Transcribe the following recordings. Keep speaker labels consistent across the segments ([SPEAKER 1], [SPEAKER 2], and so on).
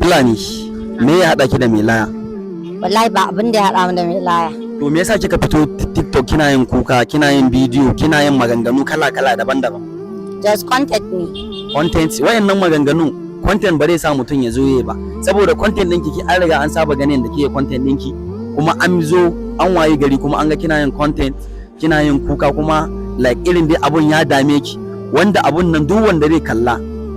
[SPEAKER 1] Fulani, me ya haɗa ki da mai laya?
[SPEAKER 2] Wallahi ba abin da ya haɗa mu da mai laya.
[SPEAKER 1] To me yasa kika fito TikTok kina yin kuka, kina yin bidiyo, kina yin maganganu kala-kala daban-daban?
[SPEAKER 2] Just content ne.
[SPEAKER 1] Content, wayannan maganganu, content ba zai sa mutum ya zo yi ba, saboda content ɗinki ki an riga an saba ganin da kike content ɗinki, kuma an zo an wayi gari kuma an ga kina yin content, kina yin kuka, kuma like irin dai abun ya dame ki, wanda abun nan duk wanda zai kalla,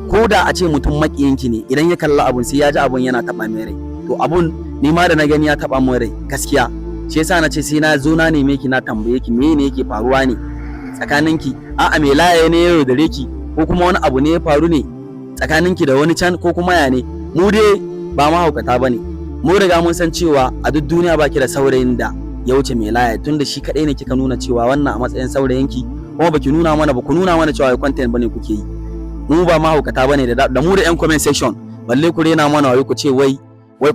[SPEAKER 1] ko da a ce mutum makiyinki ne, idan ya kalla abun sai ya ji abun yana taɓa mai rai. To abun ni ma da na gani ya taɓa min rai gaskiya, shi yasa na ce sai na zo na neme ki, na tambaye ki me ne yake faruwa ne tsakaninki. A'a, mai laya ne ya yaudare ki, ko kuma wani abu ne ya faru ne tsakaninki da wani can, ko kuma ya ne? Mu dai ba mahaukata ba ne, mu riga mun san cewa a duk duniya baki da saurayin da ya wuce mai laya, tunda shi kaɗai ne kika nuna cewa wannan a matsayin saurayinki, kuma baki nuna mana ba, ku nuna mana cewa content bane kuke yi. Mu ba mahaukata bane da mu da yan comment section, balle ku rena mana wai ku ce wai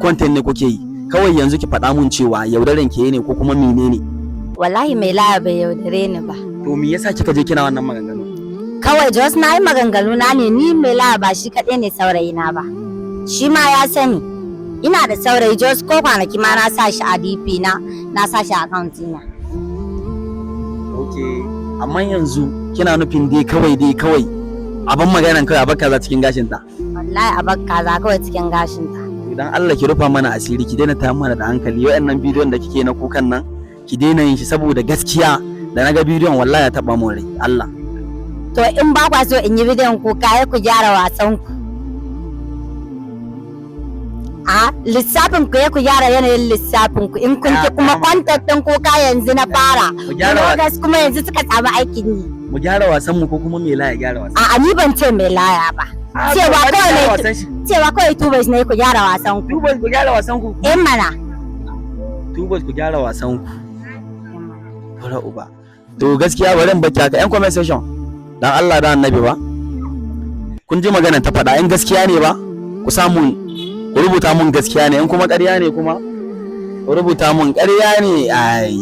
[SPEAKER 1] content ne kuke yi. Kawai yanzu ki faɗa mun cewa yaudaren ke ne ko kuma menene?
[SPEAKER 2] Wallahi mai laya bai yaudare ni ba.
[SPEAKER 1] To me yasa kika je kina wannan maganganu?
[SPEAKER 2] Kawai just na yi maganganu na ne. Ni mai laya ba shi kaɗai ne saurayina ba. Shi ma ya sani. Ina da saurayi, just ko kwanaki ma na sa shi a DP na, na sa shi a account na.
[SPEAKER 1] Okay, amma yanzu kina nufin dai kawai abin maganan kawai a bar kaza cikin gashin ta?
[SPEAKER 2] Wallahi a bar kaza kawai cikin gashinta.
[SPEAKER 1] Idan Allah ki rufa mana asiri, ki daina tayar mana da hankali. Waɗannan bidiyon da kike na kukan nan, ki daina yin shi, saboda gaskiya da naga bidiyon wallahi ya taba mun rai, Allah.
[SPEAKER 2] To in ba kwa so in yi bidiyon kuka, ya ku gyara wasan ku. A lissafin ku, ya ku gyara yanayin lissafin ku. In kun ki kuma content ɗin kuka yanzu na fara.
[SPEAKER 1] Mu gyara
[SPEAKER 2] Bloggers kuma yanzu suka samu aikin yi.
[SPEAKER 1] Mu gyara wasan mu ko kuma mai laya gyara wasan?
[SPEAKER 2] A'a, ni ban ce mai laya ba. Cewa kawai ne cewa kawai tubas ne, ku gyara wasan ku.
[SPEAKER 1] Tubas, ku gyara wasan ku.
[SPEAKER 2] Eh mana.
[SPEAKER 1] Tubas, ku gyara wasan ku. Tura uba. To gaskiya bari in baki haka. Yan comment section, dan Allah da Annabi ba. Kun ji magana ta faɗa, in gaskiya ne ba ku samu ku rubuta mun gaskiya ne, in kuma ƙarya ne kuma ku rubuta mun ƙarya ne. Ai.